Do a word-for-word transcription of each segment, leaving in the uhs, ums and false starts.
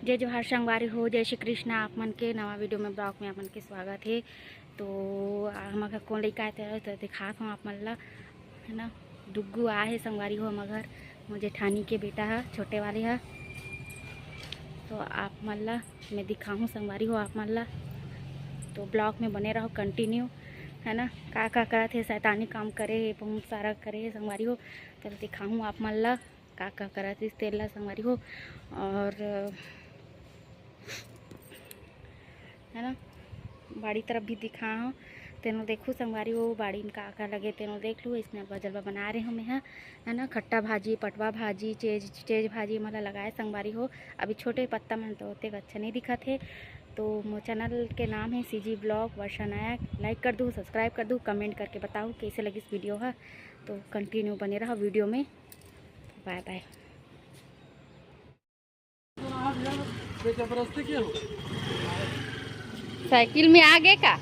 जय जोहार संगवारी हो, जय श्री कृष्णा। आप मन के नवा वीडियो में, ब्लॉग में आप मन के स्वागत हे। तो आ, हमर घर कोन लइका आए ते, तो दिखात हूँ आप मन ला, है ना। डुग्गू आए हे संगवारी हो हमर घर, मोर जेठानी के बेटा ह, छोटे वाले ह। तो आप मन ला मैं दिखाहूँ संगवारी हो आप मन ला, तो ब्लॉग में बने रहो कंटिन्यू, है ना। का का करत हे, शैतानी काम करे हे, बहुत सारा करे हे संगवारी हो। तो दिखाहूँ आप मन ला का का करत हे तेला संगवारी हो। और है ना, बाड़ी तरफ भी दिखा हूँ, तेनो देखू संगवारी हो, बाड़ी में का का लगे तेनो देख लू। इसने बजल बना रहे हूँ मैं ह, है ना, खट्टा भाजी, पटवा भाजी, चेज चेज भाजी मला लगाए संगवारी हो। अभी छोटे पत्ता मन तो ओतेक अच्छा नहीं दिखत हे। तो मोर चैनल के नाम है सीजी ब्लॉग वर्षा नायक। लाइक कर दू, सब्सक्राइब कर दू, कमेंट करके बताओ कैसे लगिस वीडियो ह। तो कंटिन्यू बने रहो वीडियो में। बाय बाय। साइकिल में आ गए का?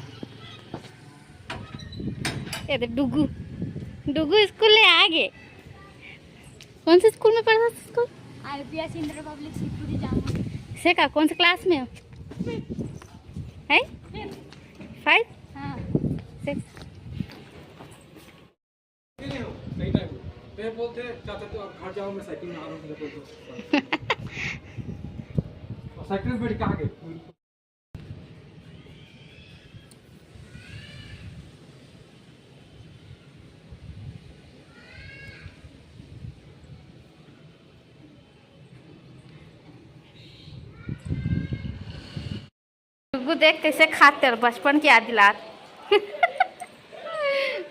ये तो डुगू, डुगू स्कूल ले आ गए। कौन से स्कूल में पढ़ता था इसको? आईपीएस इंटर पब्लिक शिवपुरी जामा। से का, कौन से क्लास में हो? है? फाइव। हाँ। से नहीं हो, सही टाइम पे बोलते हैं, "चाचा, तो आप घर जाओ, मैं साइकिल में आ रहा हूँ," बोल दो। और साइकिल में बैठ के आ गए। डुगू देख कैसे खात, तेर बचपन के याद दिलात।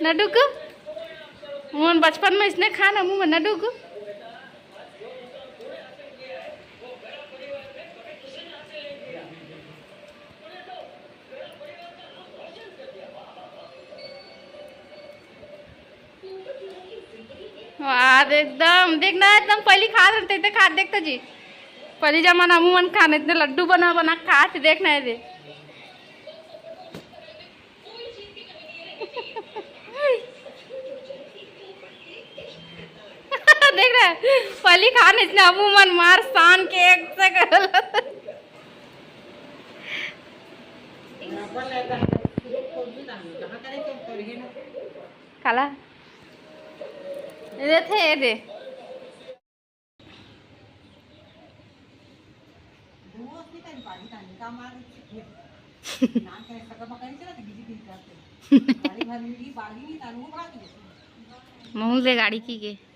न डुगू, मोहन बचपन में इसने खा ना मुँह में, न डुगू। वाह, एकदम देख ना, एकदम पहली खात रहते थे, खात देखते जी, पहली जमाना मुँह मन खाने इतने लड्डू बना बना खात देखना है दे। देख रहे हैं, पहली खान इसने अबू मन मार सान के एक से कर। काला। ये थे, ये दे। महूँ ले गाड़ी की के।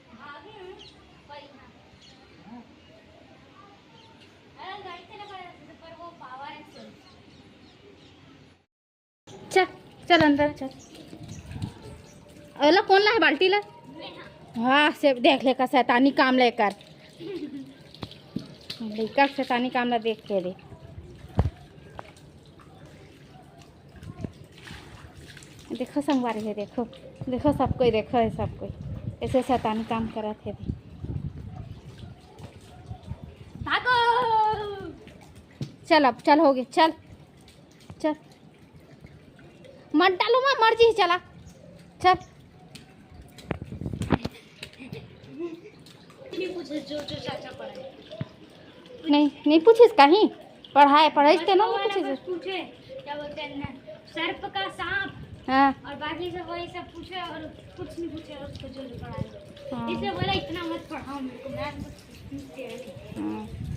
चल, चल अंदर चल। ओला कौन ला है बाल्टी ला? हाँ, से देख ले का शैतानी काम लेकर। लइका के शैतानी काम ला देख के दे। देखो संगवारी है, देखो, देखो सब कोई, देखो है सब कोई ऐसे शैतानी काम करत है। भागो। चल अब, चल हो गए, चल, चल। मत डालो माँ, मर जी, चला, चल। नहीं पूछे जो, जो चाचा पढ़ाए। नहीं, नहीं पूछिस कहीं। पढ़ाए, पढ़ाइस ते ना, नहीं बस पूछिस। पूछे, क्या बोलते हैं ना, सर्प का सांप। हाँ। और बाकी सब वही सब पूछे और कुछ नहीं पूछे उसको जो, जो पढ़ाए। हाँ। इसलिए बोला, "इतना मत पढ़ाओ मेरे को, मैथ बस।" हाँ।